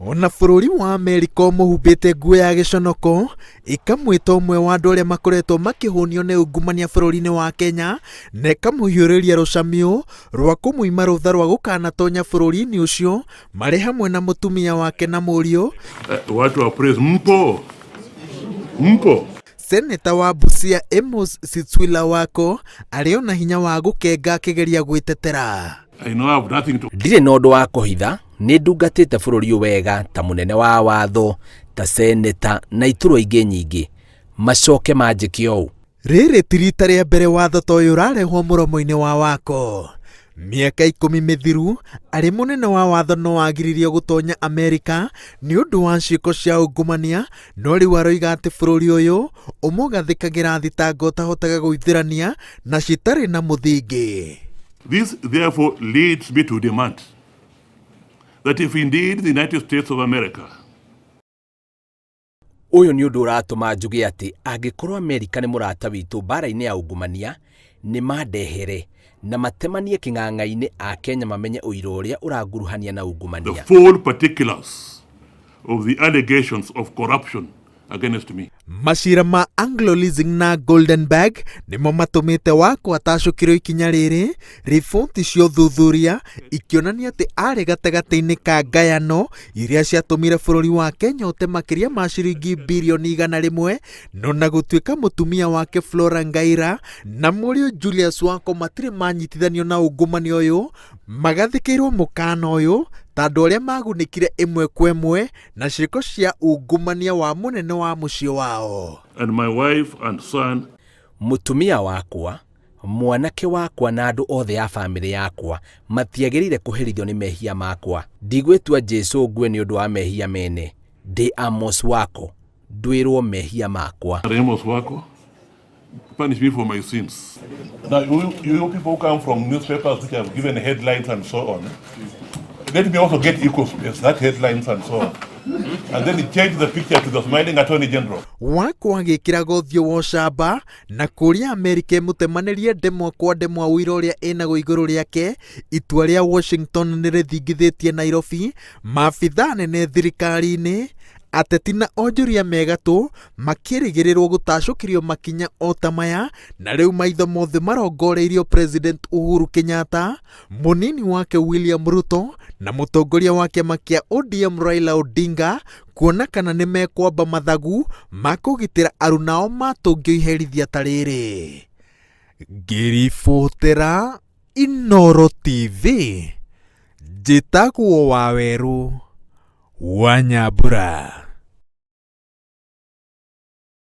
Ona bũrũri wa Amerika ũmũhumbĩte nguo ya gĩconoko, ĩkamwĩta ũmwe wa andũ arĩa makoretwo makĩhũnio nĩ ungumania bũrũri-inĩ wa Kenya, na ĩkamũhiũrĩria rũcamiũ rwa kũmũima rũtha rwa gũkanatonya bũrũri-inĩ ũcio marĩ hamwe na mũtumia wake na mũriũ. Watu wa press mpo? Mpo? Seneta wa Busia Amos Sitswila Wako arĩ o na hinya wa gũkenga akĩgeria gwĩtetera. I know I have nothing to Ndirĩ na ũndũ wa kũhitha, nĩ ndungatĩte bũrũri ũyũ wega ta mũnene wa watho, ta seneta na iturwa ingĩ nyingĩ. Macoke manjĩke ũũ? Rĩrĩ ti rita rĩa mbere watho ta ũyũ ũrarehwo mũromo-inĩ wa Wako. Mĩaka ikũmi mĩthiru, arĩ mũnene wa watho no agiririo gũtonya Amerika nĩ ũndũ wa ciĩko cia ungumania, no rĩu aroiga atĩ bũrũri ũyũ ũmũgathĩkagĩra thitango ũtahotaga gũithĩrania na citarĩ na mũthingi. This therefore leads me to demand that if indeed the United States of America Ũyũ nĩ ũndũ ũratũma njuge atĩ angĩkorwo Amerika nĩ mũrata witũ mbaara-inĩ ya ungumania, nĩ mandehere na matemanie kĩng'ang'a-inĩ Akenya mamenye ũira ũrĩa ũranguruhania na the ungumania. full particulars of the allegations of corruption against me. Macira ma Anglo Leasing na Goldenberg nĩmo matũmĩte Wako atacũkĩrwo ikinya rĩrĩ, riboti cia ũthuthuria ikĩonania atĩ aarĩ gatagatĩ-inĩ ka ngayano iria ciatũmire bũrũri wa Kenya ũte makĩria ma ciringi birioni 100, no na gũtuĩka mũtumia wake Flora Ngaira na mũriũ Julius Wako matirĩ manyitithanio na ungumania ũyũ, magathĩkĩirwo mũkana ũyũ ta andũ arĩa magunĩkire ĩmwe kwa ĩmwe na ciĩko cia ungumania wa mũnene wa mũciĩ wao. And my wife and son. Mũtumia wakwa, mwanake wakwa na andũ othe a famĩlĩ yakwa matiagĩrĩire kũherithio nĩ mehia makwa. Ndigwĩtua Jesu ngue nĩ ũndũ wa mehia mene. Ndĩ Amos Wako, ndwĩrwo mehia makwa. Amos Wako, punish me for my sins. Now, you people who come from newspapers which have given headlines and so on, let me also get equal space, that headlines and so on. And then change the picture to the smiling Attorney General. Wako agĩkĩraga ũthiũ wa ũcamba na kũria Amerika ĩmũtemanĩrie ndemwa kwa ndemwa ũira ũrĩa ĩnaguo igũrũ rĩake. Itua rĩa Washington nĩ rĩthingithĩtie Nairobi, maabithaa anene thirikari-inĩ, ateti na onjoria me gatũ makĩrĩgĩrĩrwo gũtacũkĩrio makinya o ta maya, na rĩu maitho mothe marongoreirio President Uhuru Kenyatta, mũnini wake William Ruto na mũtongoria wa kĩama kĩa ODM Raila Odinga kuona kana nĩ mekwamba mathagu ma kũgitĩra arunao matũngio iherithia ta rĩrĩ. Ngĩribotera Inooro TV, njĩtagwo Wawerũ wa Nyambura.